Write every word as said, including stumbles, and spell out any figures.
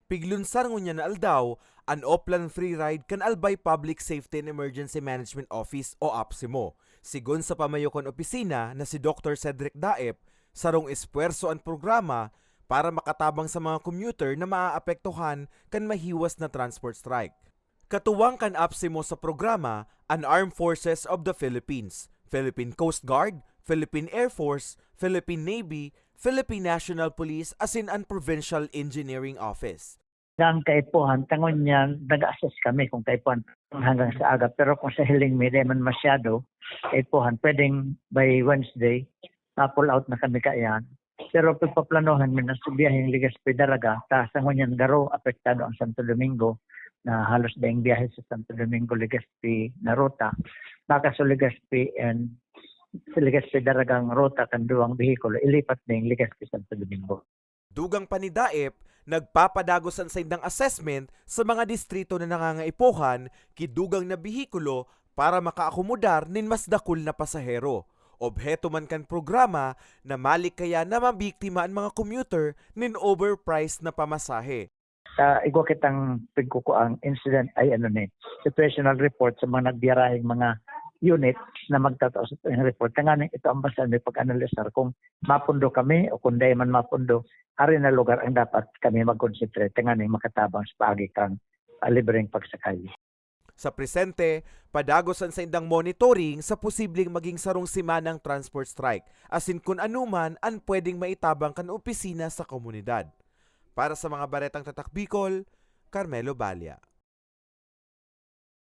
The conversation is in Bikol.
Piglunsar ngunyan na aldaw an Oplan Free Ride kan Albay Public Safety and Emergency Management Office o APSEMO. Sigon sa pamayo kan opisina na si Doktor Cedric Daep, sarong espuwerso an programa para makatabang sa mga commuter na maaapektuhan kan mahiwas na transport strike. Katuwang kan APSEMO sa programa an Armed Forces of the Philippines, Philippine Coast Guard, Philippine Air Force, Philippine Navy, Philippine National Police asin an Provincial Engineering Office. Ang kaipuhan, tangon niyan, nag-assess kami kung kaipuhan hanggang sa aga. Pero kung sa hiling mi, di man masyado, kaipuhan, pwedeng by Wednesday, ma-pull out na kami kaiyan. Pero pagpaplanohan mi na sa biyaheng Legazpi Daraga, ta sa ngunyan garo apektado ang Santo Domingo, na halos daing biyahe sa Santo Domingo, Legazpi na ruta. Baka sa Legazpi and sa Legazpi Daragang ruta kan duwang behikulo, ilipat na yung Legazpi Santo Domingo. Dugang pa ni Daep, nagpapadagos an saindang assessment sa mga distrito na nangangaipuhan ki dugang na behikulo para makaakomodar nin mas dakul na pasahero. Obheto man kan programa na malikaya na mabiktima an mga commuter nin overpriced na pamasahe. Sa igwa kitang pigkukuang incident ay ano ni, situational report sa mga nagbiyaraheng mga unit na magtatao sa report. Tanganing ito ang basta may pag-analisar kung mapundo kami o kung dai man mapundo, ari na lugar ang dapat kami mag-concentrate tanganing makatabang sa paagi kang, ah, libreng pagsakay. Sa presente, padagos an saindang monitoring sa posibleng maging sarong semanang transport strike, asin kun ano man an pwedeng maitabang kan opisina sa komunidad. Para sa mga baretang tatak Bicol, Carmelo Balia.